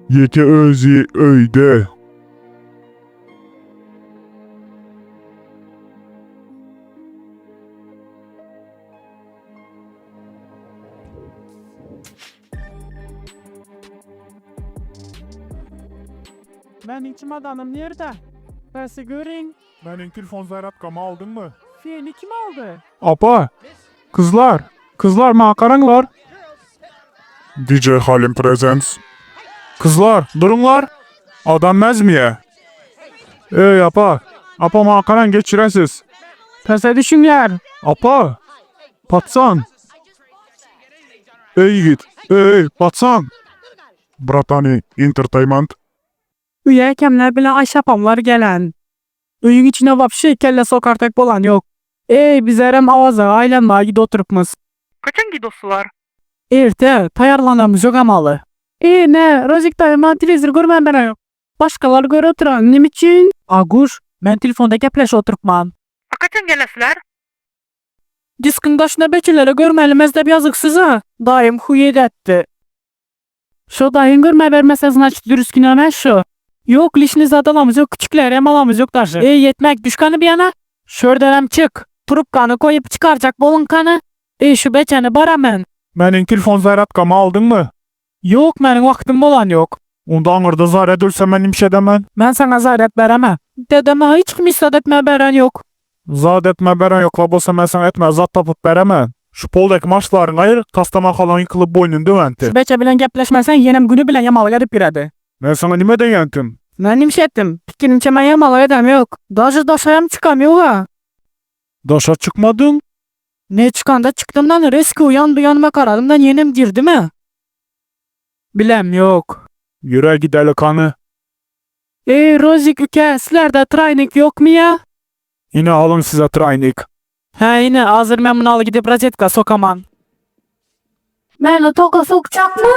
Ýeke özi öýde. Meniň çemadanym nirde? Bäsi görüň. Meniň telefon zaryadkamy aldyňmy? Seni kim aldy? Apa! Kyzlar! Kyzlar maňa garaňlar! DJ Halim presents. Kyzlar, duruňlar! Adam mäzmiýä? Eý, apa! Apa maňa garaň geçiresiz. Pese düşüňler! Apa! Patsan! Eý ýigit! Eý, patsan! Bratany Entertainment. Öýe kemler bilen Aýşapamlar gelen. Öýüň içine wapşe kelle sokartak bolan ýok. Eý bizerem Awaza aýlanmaga gidip oturypmys. Haçan gidoslar? Erte, taýarlanamyz ýok amaly. Eý nä, Rozik daýy maňa telewizor görmän berenok. Başgalar görüp oturan, neme üçin? Aguş, men telefonda gepleşip oturypman. Haçan gelesler? Diskiň daşyna beçelere görmälimez dep ýazyksyz-a. Daýym huý edätdi. Şo daýyň görmä bermese znaçit dürüs kino emes şo. Ýok lişni zat alamyz ýok kiçiklerem alamyz ýok daşy. Eý ýetmek düş kany bir ýana. Şördenem çyk. Trubkany goýup çykarjak boluň kany. Eý şu beçäni bara men. Meniň telefon zaryadkamy aldyňmy? Ýok meniň wagtym bolan ýok. Onda aňyrda zaryad ölse men nimşe edemen? Men saňa zaryad beremä. Dede maňa hiç kim hiç zat etmä beren ýok. Zat etmä beren ýokla bolsa men saňa etmä zat tapyp beremen. Şu poldaky maşklaryňy aýyr, tasdan halaň ýykylyp boýnuny döwänti. Şu beçe bilen gepleşmeseň ýenem güni bilen ýamalyk edip giredi. Men saňa nime deýäntim? Men nimşe etdim? Pikirimçe men ýamalyk edem ýok. Daže daşaýam çykam ýoga. Daşa çykmadyň? Ne çykanda çykdymdan reski uýan bu ýanyma garadymdan ýenem girdimä. Bilem ýok. Ýöre gideli kany. Eý Rozik üke sizlerde traýnik ýokmy ýa? Ine alyň size traýnik. Hä ine azir men muny aly gidip rozetka sokaman. Meni toka sokjakmy?